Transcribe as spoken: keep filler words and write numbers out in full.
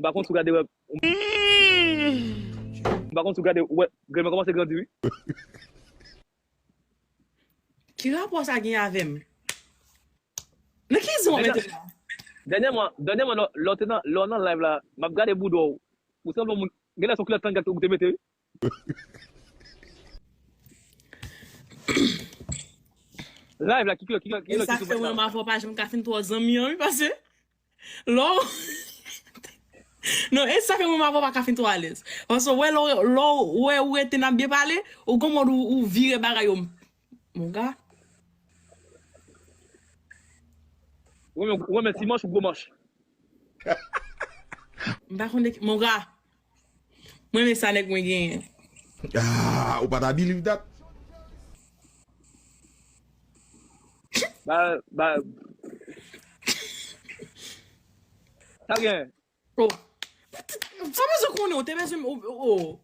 pa konn si w gade wè. M pa konn si w gade wè. Granmè kòmanse grandi, wi. Ki rapò sa gen avè m? Nan ki zon w mete la? Dènyèman, dènyèman, lè, lè w te nan, lè w nan live la, m ap gade bouda w. Ou sanble yon moun, genlè se yon kilòt tanga ou te mete, wi. Live la, ki kilòt, ki kilòt, ki kilòt ki sou mwen la? E sa k fè mwen m avè w pa janm ka fin twò zanmi an, wi, paske lè w, non, e sa k fè mwen m avè w pa ka fin twò alèz. Paske w wè, lè w, lè w wè ou rete n ap byen pale, ou gon mòd ou, ou vire bagay yo. Monga. Ou renmen, ou renmen ti manch ou gwo manch? M pa konn de ki, monga. Mwen renmen sa nèg mwen genyen. Ah, ou pa ta believe that? Ba, ba. Sa gen. Oh. Sa bezwen konnen, ou te bezwen, oh, oh.